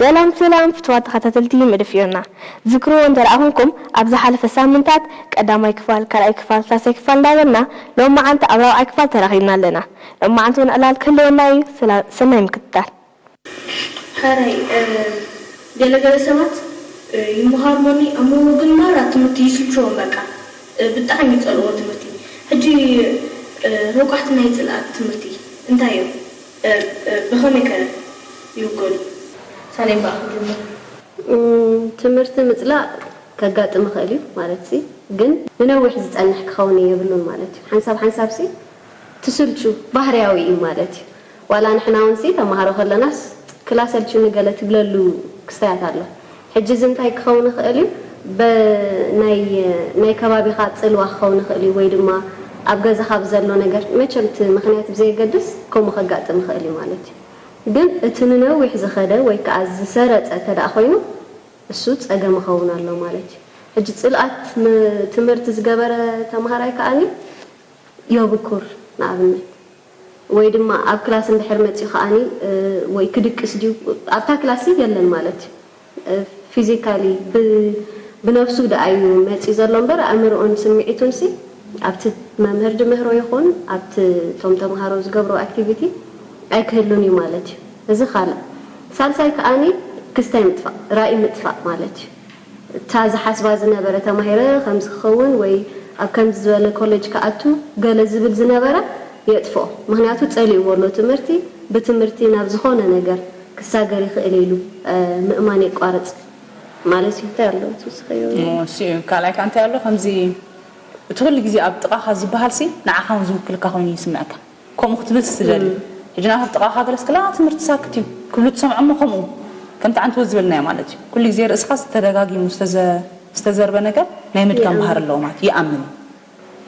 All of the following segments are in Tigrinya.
ሰላም ሰላም ፍትዋት ተኸታተልቲ መደብ ፊዮና። ዝክርዎ እንተ ደኣ ኮንኩም፣ ኣብ ዝሓለፈ ሳምንታት ቀዳማይ ክፋል፣ ካልኣይ ክፋል፣ ሳልሳይ ክፋል እንዳበልና፣ ሎማዓንቲ ኣብ ራብዓይ ክፋል ተራኺብና ኣለና። ሎማዓንቲ እውን ዕላል ክህልወና እዩ። ሰላ-፣ ሰናይ ምክትታል። ሓራይ፣ እ፣ ገለገለ ሰባት፣ እ፣ ይመሃሩ እሞኒ፣ ኣብ መንጎ ግን ማራ ትምህርቲ ይስልችዎም በቃ። እ፣ ብጣዕሚ ይጸልእዎ ትምህርቲ። ሕጂ፣ እ፣ ረቋሕቲ ናይ ጽልኣት ትምህርቲ እንታይ እዮም? እ፣ እ፣ ብኸመይ ከ ይውገዱ? ሳሌም በኣኺ ጀምር። እም፣ ትምህርቲ ምጽላእ ከጋጥም ይኽእል እዩ ማለት ሲ፣ ግን ንነዊሕ ዝጸንሕ ክኸውን የብሉን ማለት እዩ። ሓንሳብ ሓንሳብ ሲ ትስልቹ ባህርያዊ እዩ ማለት እዩ። ዋላ ንሕና እውን ሲ ተማሃሮ ከለናስ ክላ ሰልችኒ ገለ ትብለሉ ክስተያት ኣሎ። ሕጂ እዚ እንታይ ክኸውን ይኽእል እዩ? በ-፣ ናይ፣ ናይ ከባቢኻ ጽልዋ ክኸውን ይኽእል እዩ፣ ወይ ድማ ኣብ ገዛኻ ብዘሎ ነገር፣ መቸም እቲ ምኽንያት ብዘየገድስ ከምኡ ከጋጥም ይኽእል እዩ ማለት እዩ። ግን እቲ ንነዊሕ ዝኸደ ወይ ከዓ ዝሰረጸ እንተ ደኣ ኮይኑ፣ እሱ ጸገም ይኸውን ኣሎ ማለት እዩ። ሕጂ ጽልኣት ም-፣ ትምህርቲ ዝገበረ ተማሃራይ ከኣኒ የብኩር፣ ንኣብነት፣ ወይ ድማ ኣብ ክላስ እንድሕር መጺኡ ከኣኒ፣ እ፣ ወይ ክድቅስ ድዩ ኣብታ ክላስ የለን ማለት እዩ። እ፣ ፊዚካሊ ብ-፣ ብነፍሱ ደኣ እዩ መጺኡ ዘሎ እምበር ኣእምሮኡን ስምዒቱን ሲ ኣብቲ መምህር ድምህሮ ይኹን ኣብቲ እቶም ተምሃሮ ዝገብሮ ኣክቲቪቲ ኣይክህሉን እዩ ማለት እዩ። እዚ ካልእ። ሳልሳይ ከኣኒ ክስታይ ምጥፋእ፣ ራኢ ምጥፋእ ማለት እዩ። እታ ዝሓስባ ዝነበረ ተማሂረ ከምዚ ክኸውን ወይ ኣብ ከምዚ ዝበለ ኮሌጅ ክኣቱ ገለ ዝብል ዝነበረ የጥፍኦ። ምኽንያቱ ጸሊእዎ ኣሎ ትምህርቲ፣ ብትምህርቲ ናብ ዝኾነ ነገር ክሳገር ይኽእል ኢሉ፣ እ፣ ምእማን የቋርጽ ማለት እዩ። እንታይ ኣሎ እቲ ዝኸዮ? እሞ እሱ እዩ። ካልኣይ ከኣ እንታይ ኣሎ? ከምዚ እቲ ኩሉ ግዜ ኣብ ጥቓኻ ዝበሃል ሲ ንዓኻ እውን ዝውክልካ ኮይኑ ይስምዐካ። ከምኡ ክትብል ትደሊ። ሕጂ ናብ ጥቓኻ ገለስ ክላ ትምህርቲ ሳክት እዩ ክብሉ ትሰምዖ እሞ ከምኡ ከምቲ ዓንትዎ ዝበልናዮ ማለት እዩ። ኩሉ ግዜ ርእስኻ ዝተደጋጊሙ ዝተዘ-፣ ዝተዘርበ ነገር ናይ ምድጋም ይኣምን። ባህሪ ኣለዎ ማለት እዩ። ይኣምን።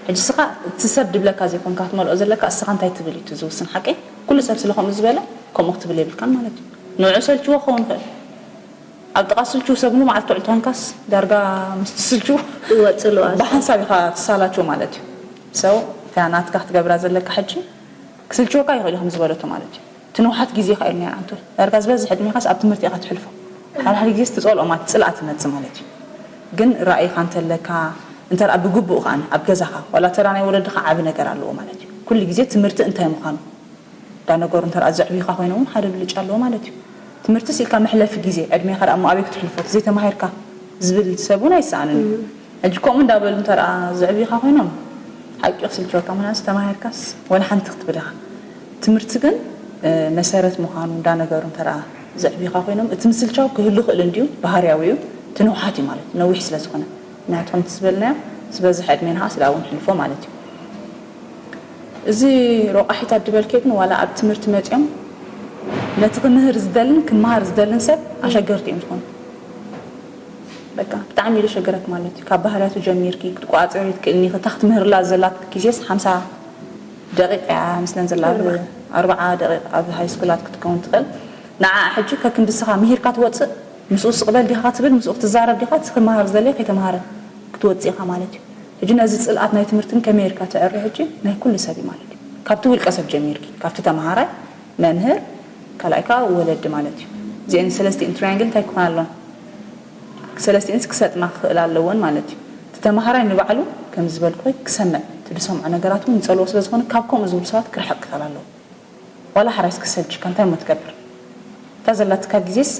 ሕጂ እስኻ እቲ ሰብ ድብለካ ዘይኮንካ ክትመልኦ ዘለካ እስኻ እንታይ ትብል እዩ እቲ ዝውስን ሓቂ። ኩሉ ሰብ ስለ ከምኡ ዝበለ ከምኡ ክትብል የብልካን ማለት እዩ። ንዑ ሰልችዎ ክኸውን ይኽእል። ኣብ ጥቓ ስልችው ሰብ ንመዓልቲ ውዕል ተኾንካስ ዳርጋ ምስቲ ስልችው ይወጽእ ለዋዝ። ብሓንሳብ ኢኻ ትሳላችዎ ማለት እዩ። ሰው እታ ናትካ ክትገብራ ዘለካ ሕጂ ክስልችወካ ይኽእል እዩ ከም ዝበለቶ ማለት እዩ። እቲ ንውሓት ግዜ ኢኻ ኢልና ኢና ንኣንቶል። ዳርጋ ዝበዝሕ ዕድሜኻስ ኣብ ትምህርቲ ኢኻ ትሕልፎ። ሓደ ሓደ ግዜስ ትጸልኦ ማለት ጽልኣት ይመጽእ ማለት እዩ። ግን ራእይኻ እንተለካ፣ እንተ ደኣ ብግቡእ ከኣ ኣብ ገዛኻ፣ ዋላ ተራ ናይ ወለድኻ ዓቢ ነገር ኣለዎ ማለት እዩ። ኩሉ ግዜ ትምህርቲ እንታይ ምዃኑ፣ እንዳ ነገሩ እንተ ደኣ ዘዕብዩኻ ኮይኖም እውን ሓደ ብልጫ ኣለዎ ማለት እዩ። ትምህርትስ ኢልካ መሕለፊ ግዜ፣ ዕድሜኻ ደኣ እሞ ኣበይ ክትሕልፎ፣ እቲ ዘይተማሂርካ ዝብል ሰብ እውን ኣይሰኣንን እዩ። ሕጂ ከምኡ እንዳበሉ እንተ ደኣ ዘዕብዩኻ ኮይኖም፣ ሓቂ ክስልችወካ፣ ምኽንያቱ ተማሂርካስ ወላ ሓንቲ ክትብል ኢኻ። ትምህርቲ ግን፣ እ፣ መሰረት ምዃኑ፣ እንዳ ነገሩ እንተ ደኣ ዘዕብዩኻ ኮይኖም፣ እቲ ምስልቻው ክህሉ ይኽእል እንድዩ፣ ባህርያዊ እዩ፣ እቲ ንውሓት እዩ ማለት እዩ፣ ነዊሕ ስለ ዝኾነ። ምኽንያቱ ከምቲ ዝበልናዮ፣ ዝበዝሕ ዕድሜና ከኣ ስለ ኣብኡ ንሕልፎ ማለት እዩ። እዚ ሮቋሒታት ድበልክዮ ግን ዋላ ኣብ ትምህርቲ መጺኦም ነቲ ክምህር ዝደልን ክመሃር ዝደልን ሰብ ኣሸገርቲ እዮም ዝኾኑ። በቃ ብጣዕሚ እዩ ዘሸግረክ ማለት እዩ። ካብ ባህርያቱ ጀሚርኪ ክትቆጻጸሪ ትክእልኒ ኢኺ። እታ ክትምህርላ ዘላትኪ ግዜስ ሓምሳ ደቂቕ እያ መስለን ዘላ፣ ኣብ ኣርብዓ ደቂቕ ኣብ ሃይ ስኩላት ክትከውን ትኽእል። ንዓ ሕጂ ከክንዲ ንስኻ ምሂርካ ትወጽእ፣ ምስኡ ስቕ በል ዲኻ ትብል፣ ምስኡ ክትዛረብ ዲኻ፣ እቲ ክመሃር ዝደሊ ከይተምሃረ ክትወጽእ ኢኻ ማለት እዩ። ሕጂ ነዚ ጽልኣት ናይ ትምህርቲ ግን ከመይ ጌርካ ተዕሪ? ሕጂ ናይ ኩሉ ሰብ እዩ ማለት እዩ። ካብቲ ውልቀ ሰብ ጀሚርኪ፣ ካብቲ ተምሃራይ፣ መምህር፣ ካልኣይ ከኣ ወለዲ ማለት እዩ። እዚአን ሰለስቲአን ትራያንግል እንታይ ክኾና ኣለወን? ሰለስቲአንስ ክሰጥማ ክኽእላ ኣለወን ማለት እዩ። እቲ ተምሃራይ ንባዕሉ ከም ዝበልኩ ክሰምዕ፣ እቲ ዝሰምዖ ነገራት እውን ይጸልዎ ስለ ዝኾነ ካብ ከምኡ ዝብሉ ሰባት ክርሕቕ ክኽእል ኣለዎ። ዋላ ሓራይስ ክሰልችካ እንታይ እሞ ትገብር? እታ ዘላትካ ግዜስ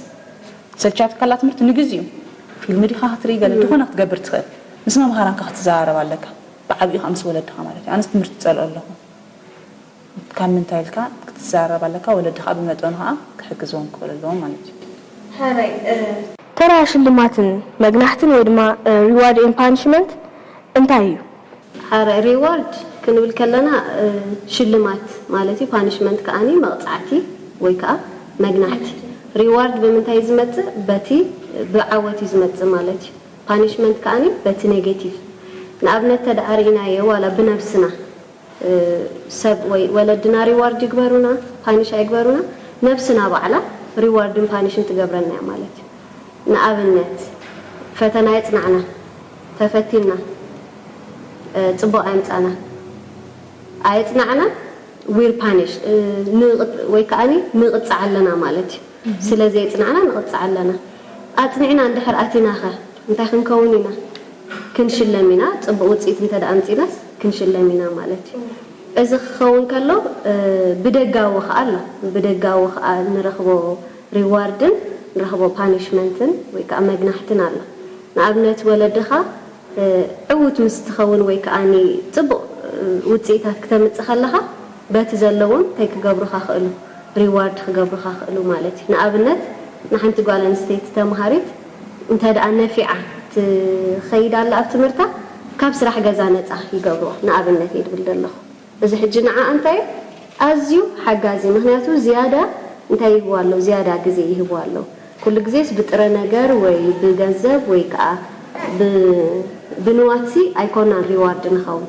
ሰልቻትካ ኣላ ትምህርቲ ንግዜኡ ፊልም ዲኻ ክትርኢ ገለ ዝኾነ ክትገብር ትኽእል። ምስ መምሃራንካ ክትዘራረብ ኣለካ። ብዓቢኡ ከኣ ምስ ወለድኻ ማለት እዩ። ኣነስ ትምህርቲ ይጸልኦ ኣለኹ። ካብ ምንታይ ኢልካ ክትዘራረብ ኣለካ፣ ወለዲ ከኣ ብመጠኑ ከኣ ክሕግዝዎም ክኽእሉ ኣለዎም ማለት እዩ። ሓራይ፣ እ፣ ተራ ሽልማትን መግናሕትን ወይ ድማ፣ እ፣ reward and punishment እንታይ እዩ? ሓራይ፣ ሪዋርድ ክንብል ከለና፣ እ፣ ሽልማት ማለት እዩ። ፓኒሽመንት ከኣኒ መቕጻዕቲ ወይ ከኣ መግናሕቲ። ሪዋርድ ብምንታይ እዩ ዝመጽእ? በቲ ብዓወት እዩ ዝመጽእ ማለት እዩ። ፓኒሽመንት ከኣኒ በቲ ኔጌቲቭ። ንኣብነት ተደኣ ርኢናዮ ዋላ ብነብስና፣ እ፣ ሰብ ወይ ወለድና ሪዋርድ ይግበሩና፣ ፓኒሽ ኣይግበሩና፣ ነብስና ባዕላ ሪዋርድን ፓኒሽን ትገብረና እያ ማለት እዩ። ንኣብነት ፈተና የጽናዕና፣ ተፈቲንና፣ እ፣ ጽቡቕ ኣየምጻና፣ ኣየጽናዕና፣ ዊር ፓኒሽ፣ እ፣ ንቕጥ-፣ ወይ ከኣኒ ንቕጻዕ ኣለና ማለት እዩ። ስለ ዘየጽናዕና ንቕጻዕ ኣለና። ኣጽኒዕና እንድሕር ኣቲናኸ እንታይ ክንከውን ኢና? ክንሽለም ኢና። ጽቡቕ ውጽኢት እንተ ደኣ ኣምጺናስ ክንሽለም ኢና ማለት እዩ። እዚ ክኸውን ከሎ፣ እ፣ ብደጋዊ ከኣ ኣሎ። ብደጋዊ ከኣ ንረኽቦ ሪዋርድን ንረኽቦ ፓኒሽመንትን ወይ ከኣ መግናሕትን ኣሎ። ንኣብነት ወለድኻ፣ እ፣ ዕዉት ምስ ትኸውን ወይ ከኣ ጽቡቕ፣ እ፣ ውጽኢታት ክተምጽእ ከለኻ በቲ ዘለዎም እንታይ ክገብሩኻ ክእሉ? ሪዋርድ ክገብሩኻ ክእሉ ማለት እዩ። ንኣብነት ንሓንቲ ጓል ኣንስተይቲ ተምሃሪት እንተ ደኣ ነፊዓ ትኸይድ ኣላ ኣብ ትምህርታ፣ ካብ ስራሕ ገዛ ነጻ ይገብርዋ። ንኣብነት እየ ድብል ዘለኹ። እዚ ሕጂ ንዓ እንታይ ኣዝዩ ሓጋዚ፣ ምኽንያቱ ዝያዳ እንታይ ይህቡ ኣለዉ? ዝያዳ ግዜ ይህቡ ኣለዉ። ኩሉ ግዜስ ብጥረ ነገር ወይ ብገንዘብ ወይ ከኣ ብ-፣ ብንዋትሲ ኣይኮናን ሪዋርድ ንኸውን።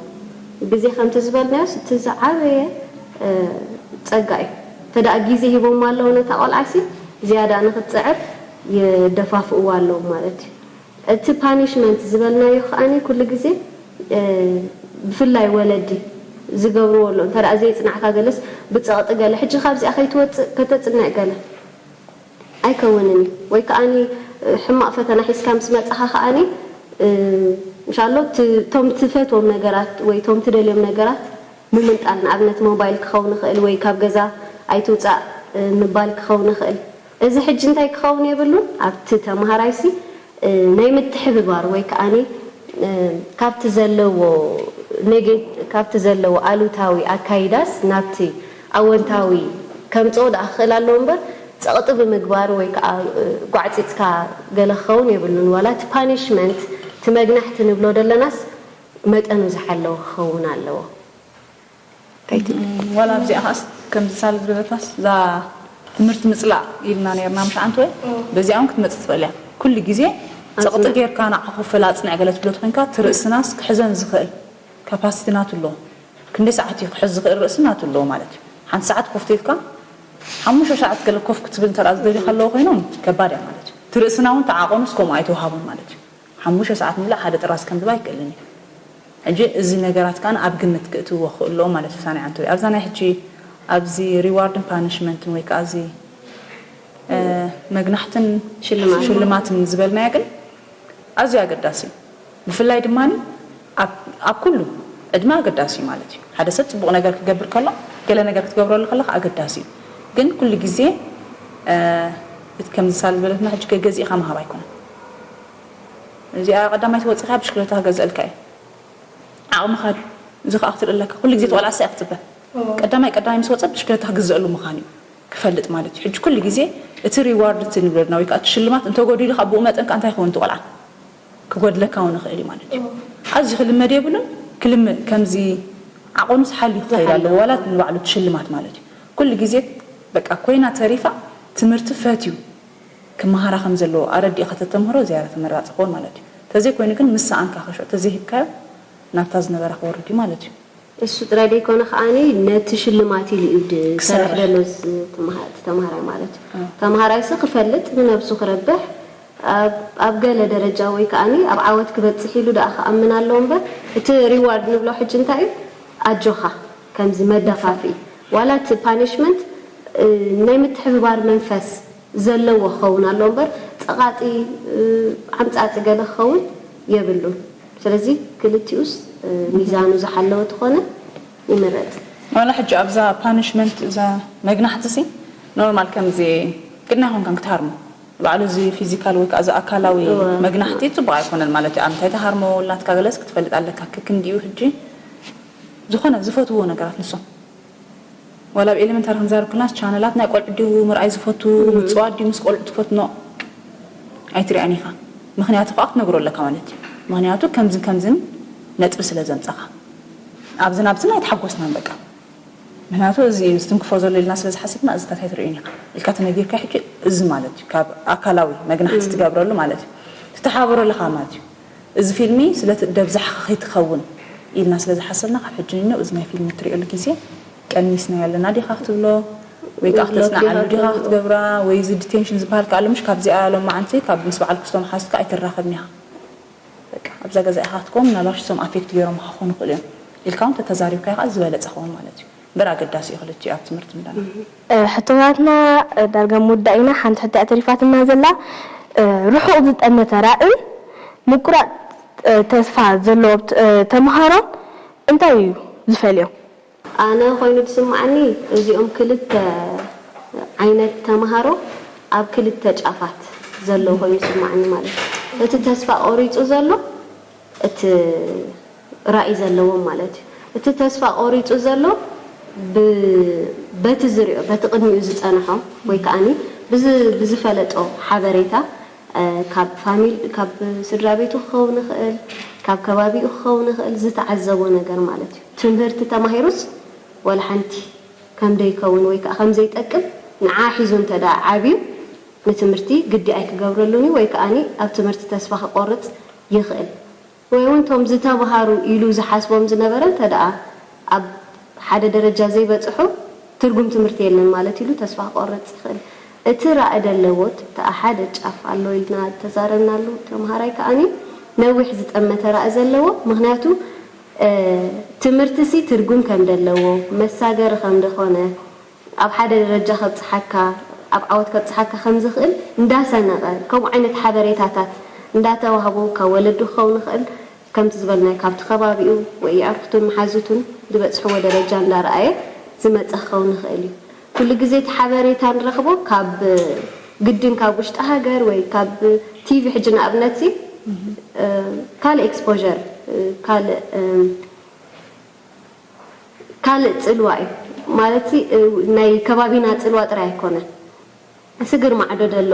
ግዜ ከምቲ ዝበልናዮስ እቲ ዝዓበየ፣ እ፣ ጸጋ እዩ። እንተ ደኣ ግዜ ሂቦም ኣለዉ ነታ ቆልዓሲ ዝያዳ ንኽትጽዕር የደፋፍእዋ ኣለዉ ማለት እዩ። እቲ ፓኒሽመንት ዝበልናዮ ከኣኒ ኩሉ ግዜ፣ እ፣ ብፍላይ ወለዲ ዝገብርዎ ኣሎ። እንተ ደኣ ዘይጽናዕካ ገለስ ብጸቕጢ ገለ፣ ሕጂ ካብዚኣ ከይትወጽእ ከተጽንዕ ገለ ኣይከውንን እዩ። ወይ ከኣኒ፣ እ፣ ሕማቕ ፈተና ሒዝካ ምስ መጻኻ ከኣኒ፣ እ፣ ምሻሎ ት-፣ ቶም ትፈትዎም ነገራት ወይ ቶም ትደልዮም ነገራት ምምንጣል፣ ንኣብነት ሞባይል ክኸውን ይኽእል ወይ ካብ ገዛ ኣይትውጻእ፣ እ፣ ምባል ክኸውን ይኽእል። እዚ ሕጂ እንታይ ክኸውን የብሉን? ኣብቲ ተምሃራይሲ፣ እ፣ ናይ ምትሕብባር ወይ ከኣኒ፣ እ፣ ካብቲ ዘለዎ ኔጌ-፣ ካብቲ ዘለዎ ኣሉታዊ ኣካይዳስ ናብቲ ኣወንታዊ ከምጽኦ ደኣ ክኽእል ኣለዎ እምበር፣ ጸቕጢ ብምግባር ወይ ከኣ፣ እ፣ ጓዕጺጽካ ገለ ክኸውን የብሉን። ዋላ እቲ ፓኒሽመንት፣ እቲ መግናሕቲ ንብሎ ደለናስ መጠኑ ዝሓለወ ክኸውን ኣለዎ። እንታይ ትብል? እም፣ ዋላ ኣብዚኣ ኸኣስ ከምዚ ሳል ዝበለታስ እዛ ትምህርቲ ምጽላእ ኢልና ነርና ምሽ ዓንት ወይ? እም። በዚኣ እውን ክትመጽእ ትኽእል እያ። ኩሉ ግዜ ጸቕጢ ኣጽንዕ። ጌርካ ንዓ ኮፈል ኣጽንዕ ገለ ትብሎ ተኾይንካ፣ እቲ ርእስናስ ክሕዘን ዝኽእል ካፓሲቲ ናቱ ኣለዎ። ክንደይ ሰዓት እዩ ክሕዝ ዝኽእል ርእሲ ናቱ ኣለዎ ማለት እዩ። ሓንቲ ሰዓት ኮፍ ተይልካ፣ ሓሙሽተ ሰዓት ገለ ኮፍ ክትብል እንተ ደኣ ዝደልዩ ከለዎ ኮይኖም፣ ከባድ እያ ማለት እዩ። እቲ ርእስና እውን ተዓቐኑስ ከምኡ ኣይተዋሃቦን ማለት እዩ። ሓሙሽተ ሰዓት ምሉእ ሓደ ጥራዝ ከንብብ ኣይክእልን እዩ። ሕጂ እዚ ነገራት ከኣ ኣብ ግምት ክእትውዎ ክእልዎ ማለት እዩ። ሳኒ ዓንቶ ኣብዛ ናይ ሕጂ ኣብዚ ሪዋርድን ፓኒሽመንትን ወይ ከኣ እዚ፣ እ፣ መግናሕትን ሽልማት። ሽልማትን ዝበልናዮ ግን ኣዝዩ ኣገዳሲ እዩ። ብፍላይ ድማ ኣብ፣ ኣብ ኩሉ ዕድመ ኣገዳሲ እዩ ማለት እዩ። ሓደ ሰብ ጽቡቕ ነገር ክገብር ከሎ፣ ገለ ነገር ክትገብረሉ ከለኻ ኣገዳሲ እዩ። ግን ኩሉ ግዜ፣ እ፣ እቲ ከምዚ ሳል ዝበለትና ሕጂ ገገዚእኻ ምሃብ ኣይኮነን። እዚኣ ቀዳማይ ትወጽኻ ብሽክለታ ክገዝእልካ እየ። ዓቕምኻ ድዩ? እዚ ከኣ ክትርኢ ኣለካ። ኩሉ ግዜ ተቆልዓ እያ ክትጽበ። እዎ። ቀዳማይ፣ ቀዳማይ ምስ ወጸ ብሽክለታ ክግዝአሉ ምዃኑ እዩ ክፈልጥ ማለት እዩ። ሕጂ ኩሉ ግዜ እቲ ሪዋርድ እቲ ንብለና ወይ ከኣ እቲ ሽልማት እንተጎዲሉ ካብ ብኡ መጠን ከኣ እንታይ ይኸውን እቲ ቆልዓ? ክጎድለካ እውን ይኽእል እዩ ማለት እዩ። እዎ። ኣዝዩ ክልመድ የብሉን። ክልም-፣ ከምዚ ዓቐኑስ ሓልዩ ክኸይድ ኣለዎ። ሓልዩ። ዋላ ንባዕሉ እቲ ሽልማት ማለት እዩ። ኩሉ ግዜ በቃ ኮይና ተሪፋ ትምህርቲ ፈትዩ ክመሃራ ከም ዘለዎ ኣረዲእኻ ተተምህሮ ዝያዳ ተመራጺ ክኸውን ማለት እዩ። ተዘይኮይኑ ግን ምስ ሰኣንካ ክሾ ተዘይሂብካዮ ናብታ ዝነበራ ክወርድ እዩ ማለት እዩ። እሱ ጥራይ ደይኮነ ከኣኒ ነቲ ሽልማት ኢሉ እዩ ድ-፣ ክሰርሕ። ሰርሕ ዘሎ ዝ-፣ ተምሃ-፣ እቲ ተምሃራይ ማለት እዩ። እ። ተምሃራይሲ ክፈልጥ፣ ንነብሱ ክረብሕ፣ ኣብ፣ ኣብ ገለ ደረጃ ወይ ከኣኒ ኣብ ዓወት ክበጽሕ ኢሉ ደኣ ክኣምን ኣለዎ እምበር፣ እቲ ሪዋርድ ንብሎ ሕጂ እንታይ እዩ? ኣጆኻ፣ ከምዚ መደፋፍኢ። ዋላ እቲ ፓኒሽመንት፣ እ፣ ናይ ምትሕብባር መንፈስ ዘለዎ ክኸውን ኣሎ እምበር፣ ጸቓጢ፣ እ፣ ዓምጻጺ ገለ ክኸውን የብሉን። ስለዚ ክልቲኡስ፣ እ፣ ሚዛኑ ዝሓለወ ተኾነ ይምረጽ። ዋላ ሕጂ ኣብዛ ፓኒሽመንት፣ እዛ መግናሕትሲ፣ ኖርማል ከምዚ ግድና ይኾንካን ክትሃርሞ። ባዕሉ እዚ ፊዚካል ወይ ከኣ እዚ ኣካላዊ እወ። መግናሕቲ ጽቡቕ ኣይኮነን ማለት እዩ። ኣብ እንታይ ትሃርሞ፣ ናትካ ገለስ ክትፈልጥ ኣለካ። ክክ እንዲኡ ሕጂ ዝኾነ ዝፈትውዎ ነገራት ንሶም። ዋላ ኣብ ኤሌመንታሪ ክንዛረብ ከለናስ ቻነላት ናይ ቆልዑ ድዩ ምርኣይ ዝፈቱ፣ እም። ምጽዋት ድዩ ምስ ቆልዑ ትፈትኖ ኣይትሪኣን ኢኻ። ምኽንያቱ ከኣ ክትነግሮ ኣለካ ማለት እዩ። ምኽንያቱ ከምዝን ከምዝን ነጥቢ ስለ ዘምጻኻ። ኣብዝን ኣብዝን ኣይተሓጎስናን በቃ። ምኽንያቱ እዚ እዩ ዝትንክፎ ዘሎ ኢልና ስለ ዝሓሰብና እዚታት ኣይትርእዩን ኢኻ ኢልካ ተነጊርካ ሕጂ እዚ ማለት እዩ። ካብ ኣካላዊ መግናሕቲ እም። ትገብረሉ ማለት እዩ። ትተሓባበረሉ ከኣ ማለት እዩ። እዚ ፊልሚ ስለ ት-፣ ደብዛሕኻ ከይትኸውን ኢልና ስለ ዝሓሰብና፣ ካብ ሕጂ ንነው እዚ ናይ ፊልሚ እትርእየሉ ግዜ ቀኒስናዮ ኣለና ዲኻ ክትብሎ፣ ወይ ከኣ ብሎክ ክትጽንዓሉ ዲኻ ዲኻ ክትገብሮ። ክትገብራ፣ ወይ እዚ ዲቴንሽን ዝበሃል ከኣ ኣሎ፣ ምሽ ካብዚኣ ሎማዓንቲ ካብ ምስ በዓል ክስቶም ሓዝካ ኣይትራኸብን ኢኻ። በቃ፣ ኣብዛ ገዛ ኢኻ ክትከውን፣ ምናልባሽ እሶም ኣፌክት ገይሮም ክኾኑ ይኽእሉ እዮም ኢልካ እውን ተተዛሪብካዮ ከኣ ዝበለጸ ክኸውን ማለት እዩ። እምበር ኣገዳሲ እዩ ክልቲኡ ኣብ ትምህርቲ ምህላው። ሕቶታትና ዳርጋ ምውዳእ ኢና። ሓንቲ ሕቶ እያ ተሪፋትና ዘላ። ርሑቕ ዝጠመተ ራእን ምቁራፅ ተስፋ ዘለዎ ተምሃሮን እንታይ እዩ ዝፈልዮም? ኣነ ኮይኑ ዝስማዓኒ እዚኦም ክልተ ዓይነት ተምሃሮ ኣብ ክልተ ጫፋት ዘለዉ ኮይኑ ዝስማዓኒ ማለት እዩ። እቲ ተስፋ ቆሪፁ ዘሎ እቲ ራእይ ዘለዎም ማለት እዩ። እቲ ተስፋ ቆሪፁ ዘሎ ብ- በቲ ዝሪኦ በቲ ቅድሚኡ ዝፀንሖ ወይ ከዓኒ ብዝ- ብዝፈለጦ ሓበሬታ ካብ ፋሚል ካብ ስድራ ቤቱ ክኸውን ይኽእል ካብ ከባቢኡ ክኸውን ይኽእል ዝተዓዘቦ ነገር ማለት እዩ። ትምህርቲ ተማሂሩስ ዋላ ሓንቲ ከም ደይከውን ወይ ከዓ ከም ዘይጠቅም ንዓ ሒዙ እንተ ደኣ ዓብዩ ንትምህርቲ ግዲ ኣይክገብረሉን እዩ ወይ ከዓኒ ኣብ ትምህርቲ ተስፋ ክቆርፅ ይኽእል። ወይ እውን እቶም ዝተምሃሩ ኢሉ ዝሓስቦም ዝነበረ እንተ ደኣ ኣብ ሓደ ደረጃ ዘይበፅሑ ትርጉም ትምህርቲ የለን ማለት ኢሉ ተስፋ ክቆርፅ ይኽእል። እቲ ራኢ ደለዎት እቲ ሓደ ጫፍ ኣሎ ኢልና ተዛረብናሉ ተምሃራይ ከዓኒ ነዊሕ ዝጠመተ ራኢ ዘለዎ ምክንያቱ ትምህርትሲ ትርጉም ከም ደለዎ መሳገሪ ከም ደኾነ ኣብ ሓደ ደረጃ ከብፅሓካ ኣብ ዓወት ከብፅሓካ ከም ዝኽእል እንዳሰነቐ ከምኡ ዓይነት ሓበሬታታት እንዳተዋህቦ ካብ ወለዱ ክኸውን ይኽእል ከምቲ ዝበልናዮ ካብቲ ከባቢኡ ወይ የዕርኽቱን መሓዙቱን ዝበፅሕዎ ደረጃ እንዳረኣየ ዝመፀ ክኸውን ይኽእል እዩ። ኩሉ ግዜ እቲ ሓበሬታ ንረኽቦ ካብ ግድን ካብ ውሽጢ ሃገር ወይ ካብ ቲቪ ሕጂ ንኣብነት ሲ ካልእ exposure ካልእ ካልእ ፅልዋ እዩ ማለት ናይ ከባቢና ፅልዋ ጥራይ ኣይኮነን። ስግር ማዕዶ ዘሎ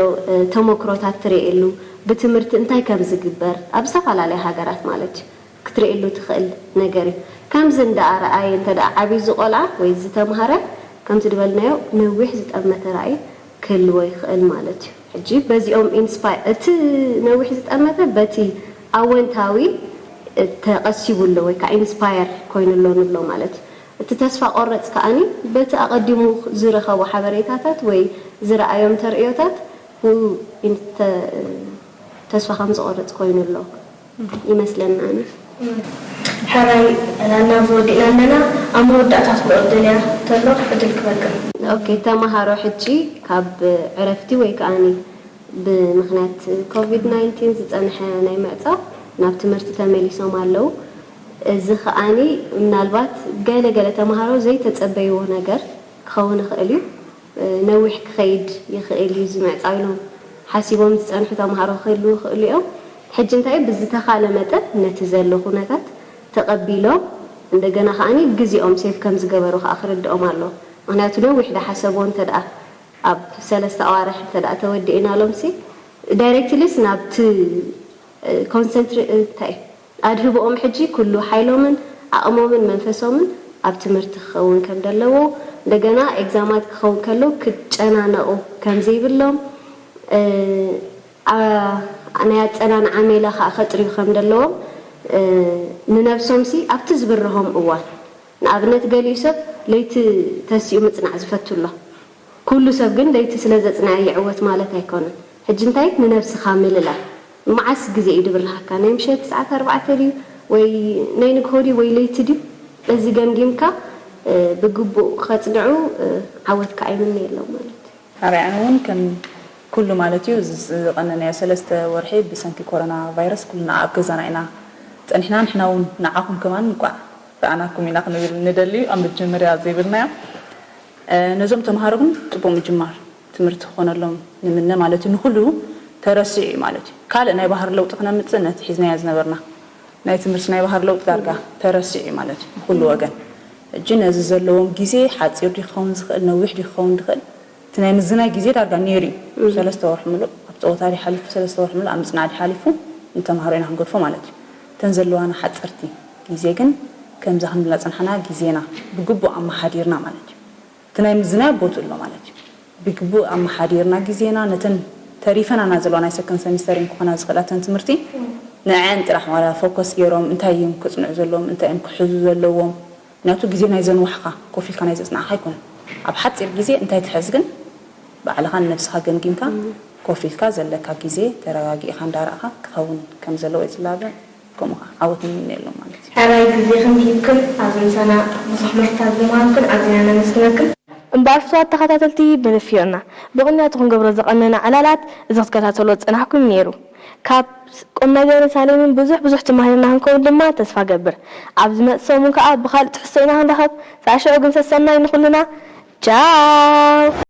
ተሞክሮታት ትርእየሉ ብትምህርቲ እንታይ ከም ዝግበር ኣብ ዝተፈላለያ ሃገራት ማለት እዩ ክትርእየሉ ትኽእል ነገር እዩ። ከምዚ እንዳኣረኣየ እንተ ደኣ ዓብዩ እዚ ቆልዓ ወይ ዝተምሃረ ከምቲ ዝበልናዮ ነዊሕ ዝጠመተ ራእይ ክህልዎ ይኽእል ማለት እዩ። ሕጂ በዚኦም ኢንስፓየር እቲ ነዊሕ ዝጠመተ በቲ ኣወንታዊ ተቐሲቡ ኣሎ ወይ ከዓ ኢንስፓየር ኮይኑ ኣሎ ንብሎ ማለት እዩ። እቲ ተስፋ ቆረፅ ከዓኒ በቲ ኣቐዲሙ ዝረኸቦ ሓበሬታታት ወይ ዝረኣዮም ተርእዮታት ብኡ ተስፋ ከም ዝቆርፅ ኮይኑ ኣሎ ይመስለኒ ኣነ። ሕራይ ናብ ዝወዲእና ኣለና ኣብ መወዳእታ ትብሎ ደልያ ተሎ ዕድል ክበክር። ኦኬ ተምሃሮ ሕጂ ካብ ዕረፍቲ ወይ ከዓኒ ብምኽንያት ኮቪድ ናይንቲን ዝፀንሐ ናይ ምዕፃው ናብ ትምህርቲ ተመሊሶም ኣለዉ። እዚ ከዓኒ ምናልባት ገለ ገለ ተምሃሮ ዘይተፀበይዎ ነገር ክኸውን ይኽእል እዩ። ነዊሕ ክኸይድ ይኽእል እዩ እዚ ምዕፃው ኢሎም ሓሲቦም ዝፀንሑ ተምሃሮ ክህልዉ ይኽእሉ እዮም። ሕጂ እንታይ እዩ ብዝተኻለ መጠን ነቲ ዘሎ ኩነታት ተቐቢሎም እንደገና ከዓኒ ግዜኦም ሴቭ ከም ዝገበሩ ከዓ ክርድኦም ኣለዎ። ምኽንያቱ ነዊሕ ዝሓሰብዎ እንተ ደኣ ኣብ ሰለስተ ኣዋርሕ እንተ ደኣ ተወዲእናሎም ሲ ዳይሬክትሊስ ናብቲ ኮንሰንትሪ እንታይ እዩ ኣድህብኦም ሕጂ ኩሉ ሓይሎምን ዓቕሞምን መንፈሶምን ኣብ ትምህርቲ ክኸውን ከም ዘለዎ እንደገና ኤግዛማት ክኸውን ከሎ ክጨናነቑ ከም ዘይብሎም ናይ ኣፀናንዓ ሜላ ከዓ ከጥርዩ ከም ዘለዎም ንነብሶም ሲ ኣብቲ ዝብርሆም እዋን ንኣብነት ገሊኡ ሰብ ለይቲ ተሲኡ ምፅናዕ ዝፈቱ ኣሎ ኩሉ ሰብ ግን ለይቲ ስለ ዘፅንዐ ይዕወት ማለት ኣይኮነን። ሕጂ እንታይ ንነብስኻ ምልላይ። መዓስ ግዜ እዩ ድብርሃካ? ናይ ምሸት ሰዓት ኣርባዕተ ድዩ ወይ ናይ ንግሆ ድዩ ወይ ለይቲ ድዩ? እዚ ገምጊምካ ብግቡእ ከፅንዑ ዓወትካ ኣይምነየሎም ማለት እዩ። ኣርኣያና እውን ከም ኩሉ ማለት እዩ እዚ ዝቐነናዮ ሰለስተ ወርሒ ብሰንኪ ኮሮና ቫይረስ ኩልና ኣብ ገዛና ኢና ፀኒሕና። ንሕና እውን ንዓኹም ከማን እንቋዕ ረኣናኩም ኢና ክንብል ንደሊ እዩ። ኣብ መጀመርያ ዘይብልናዮ ነዞም ተምሃሮ ግን ፅቡቕ ምጅማር ትምህርቲ ክኾነሎም ንምነ ማለት እዩ። ንኹሉ ተረሲዑ እዩ ማለት እዩ። ካልእ ናይ ባህሪ ለውጢ ክነምፅእ ነቲ ሒዝናዮ ዝነበርና ናይ ትምህርቲ ናይ ባህሪ ለውጢ ዳርጋ ተረሲዑ እዩ ማለት እዩ ንኹሉ ወገን። ሕጂ ነዚ ዘለዎም ግዜ ሓፂር ድዩ ክኸውን ዝኽእል ነዊሕ ድዩ ክኸውን ዝኽእል እቲ ናይ ምዝናይ ግዜ ዳርጋ ነይሩ እዩ። ሰለስተ ወርሒ ምሉእ ኣብ ፀወታ ድዩ ሓሊፉ ሰለስተ ወርሒ ምሉእ ኣብ ምፅናዕ ድዩ ሓሊፉ ንተምሃሮ ኢና ክንገድፎ ማለት እዩ። እተን ዘለዋና ሓፀርቲ ግዜ ግን ከምዛ ክንብላ ዝፀናሕና ግዜና ብግቡእ ኣመሓዲርና ማለት እዩ። እቲ ናይ ምዝናይ ኣብ ቦትኡ ኣሎ ማለት እዩ። ብግቡእ ኣመሓዲርና ግዜና ነተን ተሪፈናና ዘለዋ ናይ ሰከንድ ሰሚስተር እየን ክኾና ዝኽእላ እተን ትምህርቲ ንዐን ጥራሕ ዋላ ፎከስ ገይሮም እንታይ እዮም ከፅንዑ ዘለዎም እንታይ እዮም ክሕዙ ዘለዎም ምክንያቱ ግዜ ናይ ዘንዋሕኻ ኮፍ ኢልካ ናይ ዘፅናዕኻ ኣይኮነን። ኣብ ሓፂር ግዜ እንታይ ትሕዝ ግን ባዕልኻ ንነብስኻ ገምጊምካ ኮፍ ኢልካ ዘለካ ግዜ ተረጋጊእኻ እንዳረእኻ ክኸውን ከም ዘለዎ እየ ዝላበ። ከምኡ ከዓ ዓወት ንምነየሎም ማለት እዩ። ሕራይ ግዜኽን ሂብክን ኣብዚ ምሳና ብዙሕ ምህርትታት ዝምሃርክን ኣዚና ነመስግነክን። እምበኣር ፍትዋት ተኸታተልቲ መደፍዮና ብቕንያቱ ክንገብሮ ዝቐነና ዕላላት እዚ ክትከታተልዎ ዝጸናሕኩም ነይሩ። ካብ ቁም ነገርን ሳሌምን ብዙሕ ብዙሕ ተማሂርና ክንከውን ድማ ተስፋ ገብር። ኣብ ዝመጽእ ሰሙን ከኣ ብኻልእ ትሕዝቶ ኢና ክንራኸብ። ሳዕ ሽዑ ግን ሰሰናይ ንኹልና። ቻው።